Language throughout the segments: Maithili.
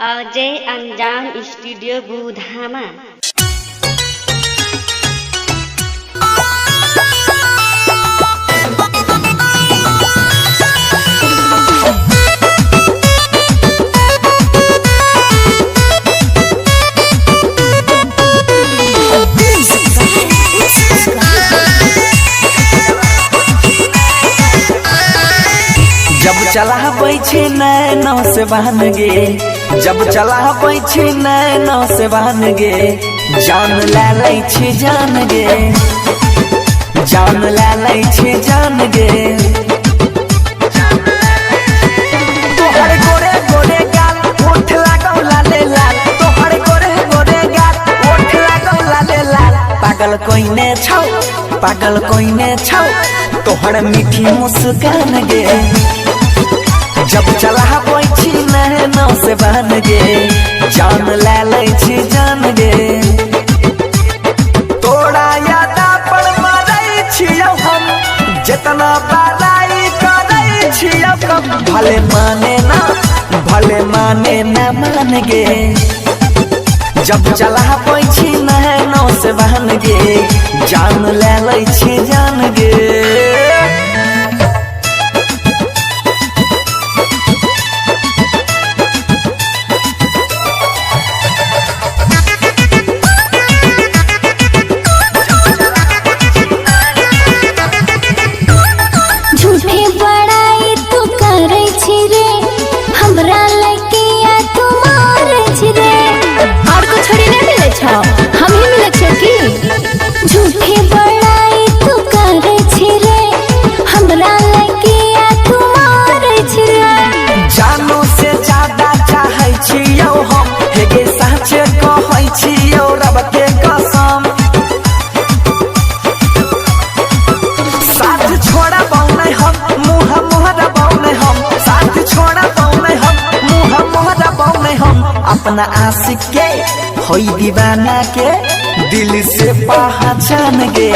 अजय अंजान स्टूडियो बुधामा। जब चलाबै छी नैनो से बहन गे, जब चलाबै छी नैनो से बहन गे, जान ले लै छी जान गे, जान ले लै छी जान गे। तोहर गोरे गोरे गाल ओठ लागौ लाले लाल, तोहर गोरे गोरे गाल ओठ लागौ लाले लाल। पागल कोइने छौ, पागल कोइने छौ, तोहर मीठी मुस्कान गे। जब चलाबै छी नैनो से बहन गे, जान ले लै छी जान गे। तोरा यादा पर मरै छियौ हम, जितना बड़ाई करै छियौ कम। भले माने ना, भले माने ना मान गे। जब चलाबै छी नैनो से बहन गे, जान ले लै छी जान गे। झूठे बड़ाई तू करे छी रे, हमरा लगिया तू मारे छी रे। और को छोड़ी नहीं मिले छौ, हम ही मिले छौ की? झूठे बड़ाई तू करे छी रे, हमरा लगिया तू मारे छी रे। जानो से ज्यादा चाहै छियौ हम, हे गे साँचे कहै छियौ रब के कसम। साथ छोड़बौ नै हम, मुँह मोहरबौ नै हम, साथ छोड़बौ नै हम, मुँह मोहरबौ नै हम। अपना आशिक के होई दीवाना के दिल से पहचान गे।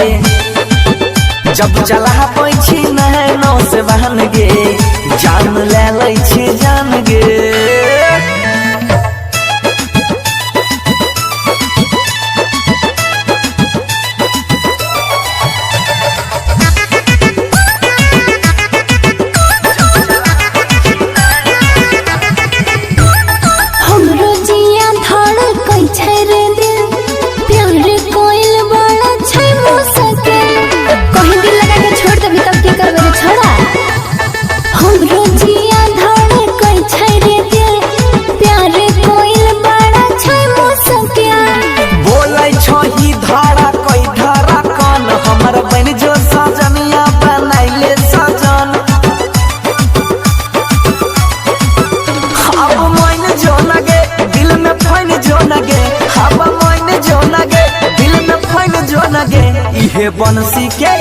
जब चलाबै छी नैनो से बहन गे, जान ले लै छी जान गे। हमरो जिया धड़कै छै रे दिल, प्यार कोइल बड़ा छै मुश्किल। कहीं दिल लगा के छोड़ देबी तब की करबे रे छोड़ा? हमरो जिया धड़कै छै रे दिल, प्यार कोइल बड़ा छै मुश्किल। बोलै छही धारा कोई धारा कन, हमर बन जो सजनिया बनाइले सजन। अब मैन जो लगे दिल में फैन जो लगे, अब मैन जो लगे दिल में फैन जो लगे। इहे बंसी के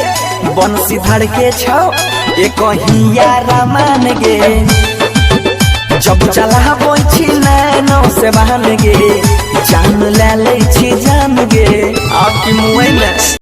बंसी धर के छौ एक हिया रमान गे। जब चलाबै छी नैनो से बहन गे, जान ले लै छी जान गे। आपकी मुँह में।